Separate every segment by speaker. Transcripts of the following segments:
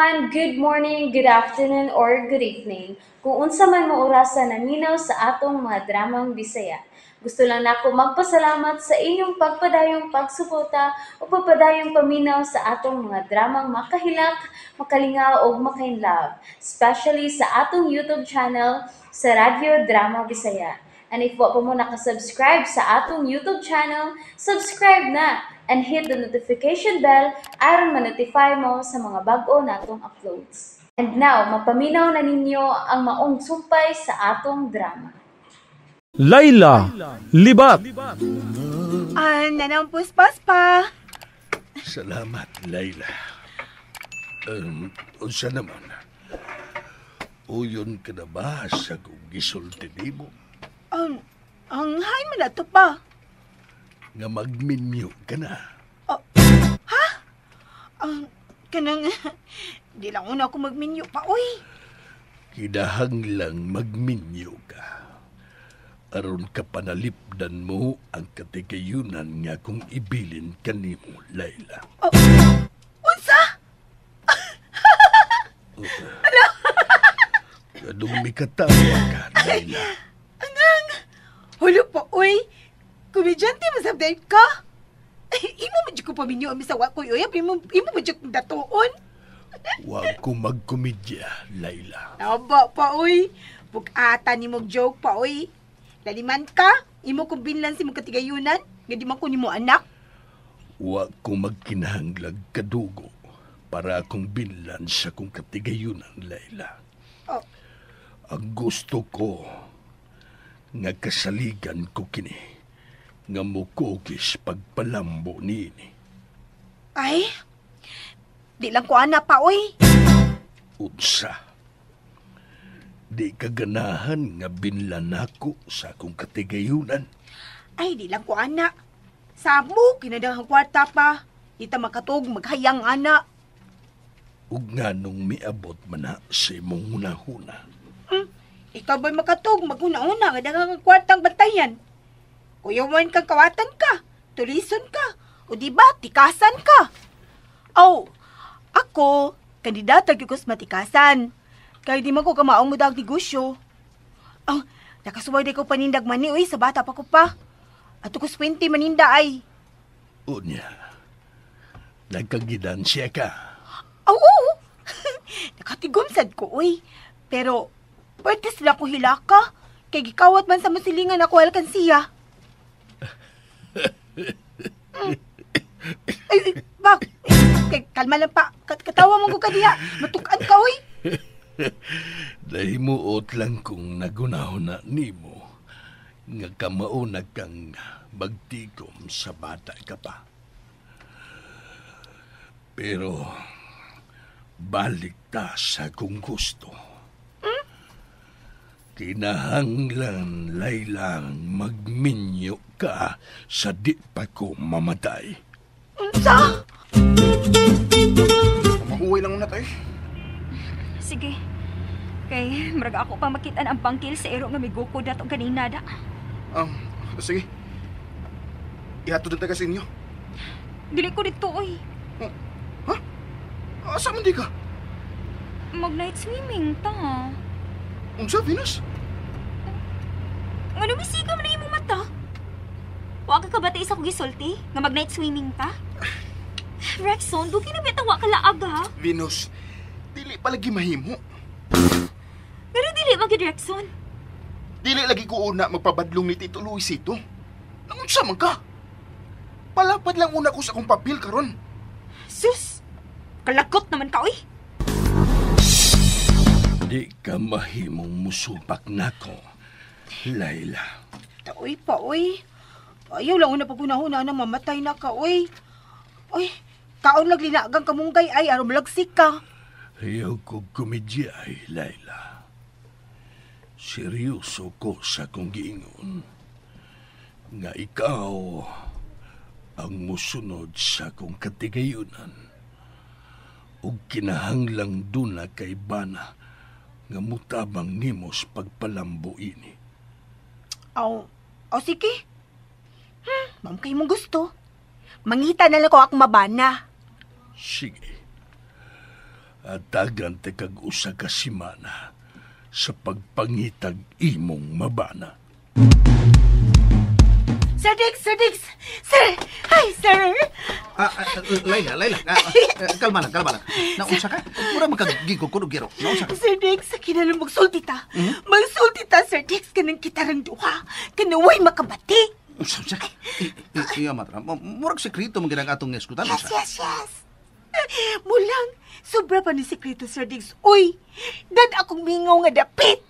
Speaker 1: Everyone! Good morning, good afternoon, or good evening. Kung unsa man mo orasa naminaw sa atong mga dramang Bisaya. Gusto lang nako magpasalamat sa inyong pagpadayong pagsuporta o pagpadayong paminaw sa atong mga dramang makahilak, makalingaw ug makainlove, especially sa atong YouTube channel sa Radyo Drama Bisaya. And if wa pa mo nakasubscribe sa atong YouTube channel, subscribe na and hit the notification bell aron ma-notify mo sa mga bag-o natong uploads. And now, mapaminaw na ninyo ang maong sumpay sa atong drama.
Speaker 2: Layla, Libat.
Speaker 3: Nanang puspas pa.
Speaker 4: Salamat, Layla. Unsa naman? Uyon ka na ba sa kong gisulti nimo?
Speaker 3: Ang hay man na to pa.
Speaker 4: Nga magminyo ka na.
Speaker 3: Ha? Kanang, di lang una ako magminyo pa, uy.
Speaker 4: Kinahanglang magminyo ka. Aron ka panalipdan mo ang katigayunan nga kung ibilin kanimo, Layla.
Speaker 3: Oh, unsa?
Speaker 4: Ano? Kadung mikatawa ka, Layla.
Speaker 3: Angang! Hulo pa, uy. Komedyante masabday ka. Imo man ko paminyo ang misawa ko, uy. Imo man kong datuon.
Speaker 4: Huwag ko magkomedya, Layla.
Speaker 3: Aba pa, uy. Bugata ni mong joke pa, uy. Laliman ka, imo kong binlan si mong katigayunan, nga di man ko nimo anak.
Speaker 4: Wa ko magkinahanglag kadugo para akong binlan sa kong katigayunan, Layla.
Speaker 3: Oh.
Speaker 4: Ang gusto ko, nga kasaligan ko kini, nga mukugis pagpalambo niini.
Speaker 3: Ay, di lang ko ana pa, oy.
Speaker 4: Unsa? Di ka ganahan nga binlan ako sa akong katigayunan.
Speaker 3: Ay, di lang ko ana. Sabo, kinadang kwarta pa. Di ta makatog, maghayang ana.
Speaker 4: Ug nga nung miabot man na sa imong hunahuna.
Speaker 3: Ikaw ba'y makatog, maghuna-huna, nga daghang kwartang bantayan. Kuyawan kang kawatan ka, tulison ka, o di ba, tikasan ka. Aw, ako, kandidata gyud ko sa matikasan. Kaya di man ko kamaong mo dag negosyo. Aw, nakasuway di ko panindag mani, uy, sa bata pa ko pa. Ato ko 20 maninda ay.
Speaker 4: Unya, nagkagidansya ka.
Speaker 3: Aw, oo. Nakatigom sad ko, uy. Pero, pwede sila ko hilaka. Kay gikawat man sa musilingan ako alkansiya. Ay, ay, bak. Kay, kalma lang pa. Katawa mo ko kadiya. Matukan ka, uy.
Speaker 4: Dahimuot lang kung nagunahon na nimo nga kamauna kang magtikom sa bata ka pa. Pero balik ta sa kung gusto.
Speaker 3: Hmm?
Speaker 4: Kinahanglan, Laylang, magminyo ka sa di pa ko mamatay.
Speaker 3: Unsa?
Speaker 5: Mahuway lang muna tayo.
Speaker 6: Sige. Kay, murag ako pa makita ang bangkil sa ero nga miguko dato ganina da.
Speaker 5: Sige. Ihatod na tayo sa inyo.
Speaker 6: Dili ko dito, oy.
Speaker 5: Oh, ha? Asa man di ka?
Speaker 6: Mag-night swimming ta.
Speaker 5: Unsa, Venus?
Speaker 6: Ngano misika man ang imong mata? Wa ka kabati sa kong gisulti nga mag-night swimming ta? Rexon, dugi na bitang wa ka laag, ha?
Speaker 5: Venus, dili palagi mahimo.
Speaker 6: Pero dili magid, Rexon.
Speaker 5: Dili lagi ko una magpabadlong ni Tito Luisito. Nangunsa man ka? Palapad lang una ko sa akong papel karon.
Speaker 6: Sus! Kalagot naman ka, oy!
Speaker 4: Di ka mahimong musupak nako, Layla.
Speaker 3: Taoy pa, oy. Ayaw lang una pagunahuna na mamatay na ka, oy. Oy, kaon laglinagang kamunggay ay aron malagsik ka.
Speaker 4: Ayaw ko komedya ay, Layla. Seryoso ko sa kong giingon. Nga ikaw ang musunod sa kong katigayunan. Ug kinahanglang duna kay bana nga mutabang nimo sa pagpalambo ini.
Speaker 3: Aw, aw sige. Ma'am kay mong gusto. Mangita na lang ko akong mabana.
Speaker 4: Sige. Atagan te kag usa ka semana sa pagpangitag imong mabana.
Speaker 3: Sir Dix, Sir Dix! Sir! Hi, sir!
Speaker 7: Laila, Laila. Kalma lang, kalma lang. Naunsa ka? Mura magkagigog ko, giro. Naunsa ka?
Speaker 3: Sir Dix, kinahanglan magsulti ta. Magsulti ta, Sir Dix, kanang kitarang duha. Kanang way makabati.
Speaker 7: Unsa ka? Iya, matra. Murag sekreto man ginang atong eskutan.
Speaker 3: Yes, yes, yes. Mulang, sobra pa ni sekreto, Sir Dix. Uy, dad akong mingaw nga dapit.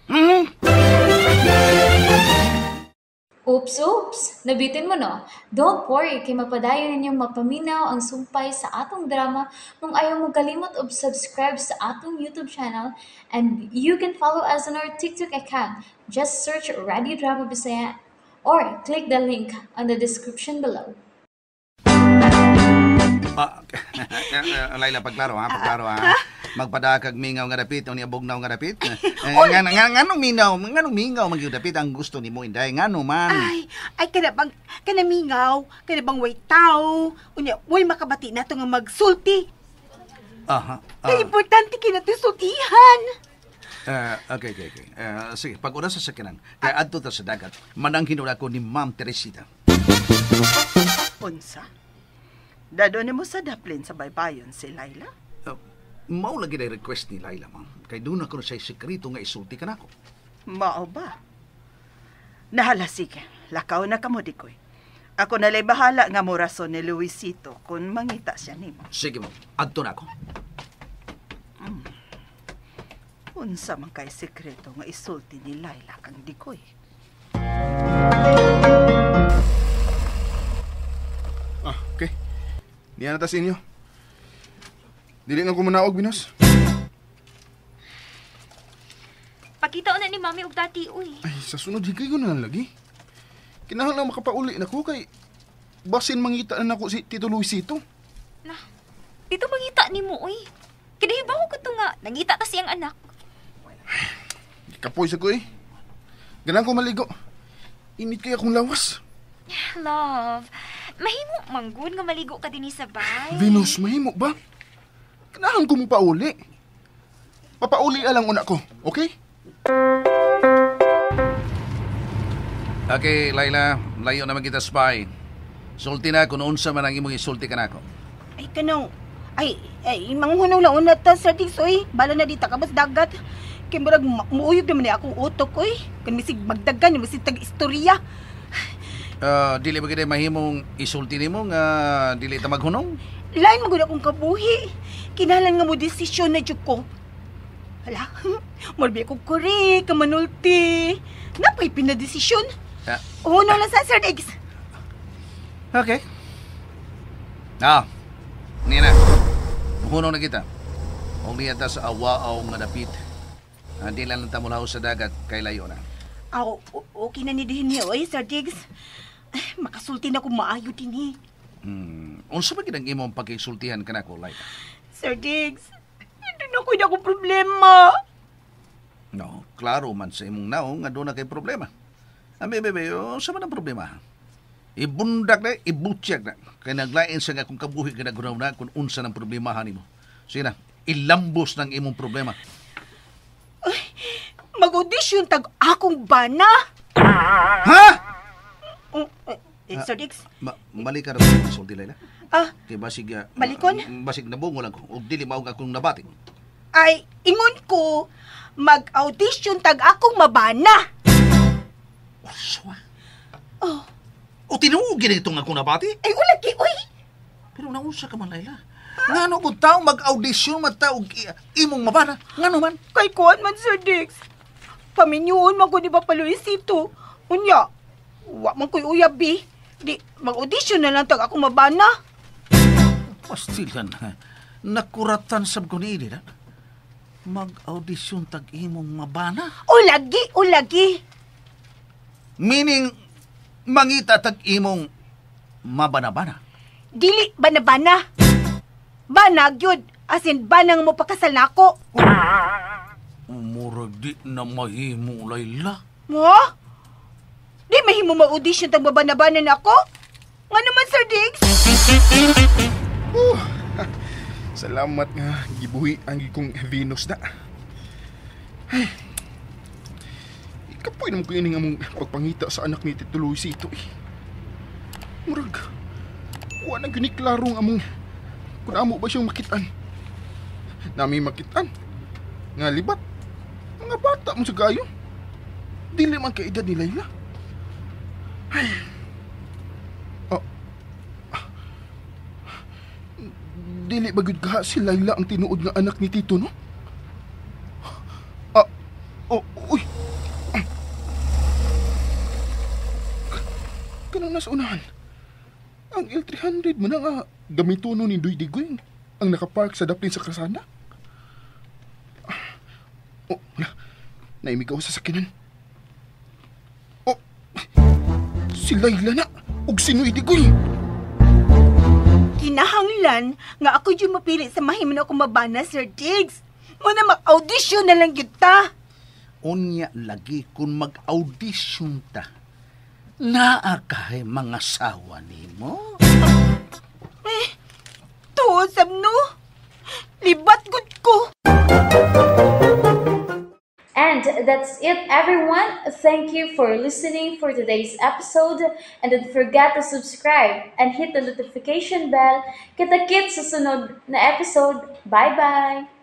Speaker 1: Oops, oops! Nabitin mo, no? Don't worry, kay mapadayon ninyong mapaminaw ang sumpay sa atong drama kung ayaw mo kalimot og subscribe sa atong YouTube channel, and you can follow us on our TikTok account. Just search Radio Drama Bisaya or click the link on the description below.
Speaker 7: Laila, pagklaro ha, pagklaro ha. Magpadakag mingaw nga dapit, o niya bugnaw nga dapit. Nganong mingaw, nganong mingaw magyud dapit ang gusto nimo Inday, ngano man.
Speaker 3: Ay kana bang kana mingaw, kana bang way tao, unya way makabati nato nga magsulti.
Speaker 7: Aha.
Speaker 3: Kay importante kay nato sultihan.
Speaker 7: Okay. Sige, pag oras sa sakyanan, kay adto ta sa dagat, mananghin ako ni Ma'am Teresita.
Speaker 8: Unsa? Dado nimo sa daplin sa baybayon si Laila?
Speaker 7: Mao lagi na request ni Laila, ma'am. Kay doon ako na siya'y sekreto nga isulti ka nako.
Speaker 8: Mao ba? Nahala, sige. Lakaw na kamo, Dikoy. Ako nalay bahala nga mo rason ni Luisito kung mangita siya nimo.
Speaker 7: Sige, ma'am. Adto na ako.
Speaker 8: Unsa man kay sekreto nga isulti ni Laila kang Dikoy.
Speaker 5: Ah, okay. Niya na ta sa inyo. Dili na ko manaog, Binos.
Speaker 6: Pakita na ni Mami og Tati, uy.
Speaker 5: Ay, sa sunod, higay ko na lang lagi. Kinahanglan makapauli na ko kay basin mangita na nako si Tito Luisito.
Speaker 6: Na, dito mangita ni mo, uy. Kinahibaw ko to nga, nangita ta siyang anak.
Speaker 5: Kapoy sa ko, eh. Ganang ko maligo. Init kay akong lawas.
Speaker 6: Love, mahimo manggod nga maligo ka dinhi sa bay.
Speaker 5: Venus, mahimo ba? Kailangan ko mo pauli. Papauli alang una ko, okay?
Speaker 7: Okay, Laila, layo naman kita spy. Sulti na kung unsa man ang imong isulti ka nako.
Speaker 3: Ay, kanang, ay, manghunaw lang una ta, Sir Dix, oy. Bala na dita ka bas dagat. Kay murag muuyog naman ni akong utok, oy. Kan misig magdagan, misig tag-istorya.
Speaker 7: Dili ba gid mahimong isulti nimo nga dili ta maghunong?
Speaker 3: Lain magud akong kabuhi. Kinahanglan nga mo desisyon na jud ko. Hala, morbi akong kore, kamanulti. Napay pinadesisyon. Hunaw lang sa Sir Dix.
Speaker 7: Okay. Ah, niya na. Hunaw na kita. Og niya ta sa awaaw nga dapit. Hindi lang lang tamulaw sa dagat kay layo na.
Speaker 3: Aw, okay na ni din niya, oy, Sir Diggs. Makasulti na kung maayo din eh.
Speaker 7: Unsa ba gid ang imong pagkisultihan kanako, Laila?
Speaker 3: Sir Diggs, hindi na ko akong problema.
Speaker 7: No, klaro man sa imong naong nga doon na kay problema. Ami, bebe, unsa man ang problema? Ibundak na, ibutsyag na. Kay naglain sa nga kung kabuhi ka nagunaw na kung unsa ng problemahan nimo. Sige na, ilambos ng imong problema.
Speaker 3: Ay, mag-audition tag akong bana.
Speaker 7: Ha?
Speaker 3: Sir Diggs?
Speaker 7: Mali ka rin sa sulti, Laila.
Speaker 3: Ah,
Speaker 7: kay basig,
Speaker 3: malikon?
Speaker 7: Basig nabungo lang ko. O dili maog akong nabati.
Speaker 3: Ay, ingon ko, mag-audition tag akong mabana.
Speaker 7: Uswa?
Speaker 3: Oh.
Speaker 7: O tinuog gini itong akong nabati?
Speaker 3: Ay, ulagi, uy!
Speaker 7: Pero nausa ka man, Laila. Ngano kung tao mag-audition matao imong mabana? Ngano man?
Speaker 3: Kay kuan man, Sir Diggs. Paminyuon man ko ni Papa Luisito. Unya, wa man ko'y uyab, eh. Di, mag-audition na lang tag akong mabana.
Speaker 7: Pastilan, ha? Nakuratan sab ko ni na. Mag-audition tag imong mabana?
Speaker 3: O lagi, o lagi.
Speaker 7: Meaning, mangita tag imong mabana-bana?
Speaker 3: Dili, bana-bana. Bana, gyud. As in, banang mo pakasal na ako.
Speaker 7: Murag di na mahimo, Laila.
Speaker 3: Mo? Di mahimo mag-audition tag mabana-bana na ako? Nga naman, Sir Diggs?
Speaker 5: Salamat nga gibuhi ang kong Venus na. Ay. Ikapoy naman ko ini nga mong pagpangita sa anak ni Tito Luisito eh. Murag, wa na gyud ni klaro ang among kung amo ba siyang makitaan. Nami makitaan. Nga libat, mga bata mo sa gayo. Dili man kaedad ni Layla. Ay. Oh. Dili ba gyud ka si Layla ang tinuod nga anak ni Tito, no? Ah, oh, uy. Kanang nasa unahan. Ang L300 mo na nga gamitono ni Duy Digoy ang nakapark sa daplin sa krasada. Oh, wala. Naimigaw sa sakinan. Oh, si Layla na ug si Duy Digoy.
Speaker 3: Kinahanglan nga ako yung mapili sa mahimo na akong mabana, Sir Diggs. Muna mag-audition na lang gyud ta.
Speaker 7: Unya lagi kung mag-audition ta. Naa kay mga sawa nimo?
Speaker 3: Eh, tuod sab no. Libat gud ko.
Speaker 1: And that's it, everyone. Thank you for listening for today's episode. And don't forget to subscribe and hit the notification bell. Kita-kits sa sunod na episode. Bye-bye!